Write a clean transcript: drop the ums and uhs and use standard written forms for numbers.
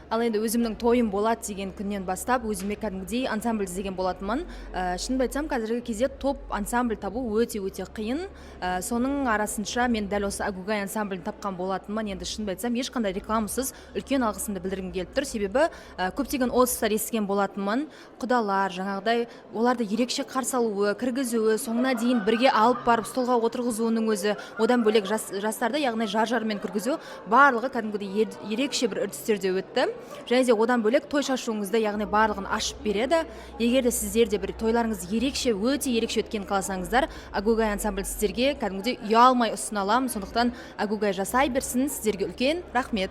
Ал енді өзімнің тойым болады деген күннен бастап өзіме кәдімгідей ансамбль іздеген болатынмын. Шынымды айтсам, қазіргі кезде топ ансамбль табу өте өте қиын. Соның арасынша мен дәл осы Агугай ансамблін тапқан болатынмын. Енді шынымды айтсам, ешқандай рекламасыз үлкен алғысымды білдіргім келіп тұр, себебі көптеген отзывтар естіген болатынмын. Құдалар жаңағыдай оларды ерекше қарсы алуы, кіргізуі, соңына дейін бірге алып барып столға отырғызуының өзі, одан бөлек жастарды, яғни жар жарымен кіргізу, барлығы кәдімгідей ерекше бір үрдістерде өтті. Және де одан бөлек той шашуыңызды, яғни барлығын ашып береді. Егер де сіздер де бір тойларыңызды ерекше, өте ерекше өткенін қаласаңыздар, Агугай ансамбль сіздерге кәдімгідей ұялмай ұсына аламын. Сондықтан Агугай жасай берсін, сіздерге үлкен рахмет.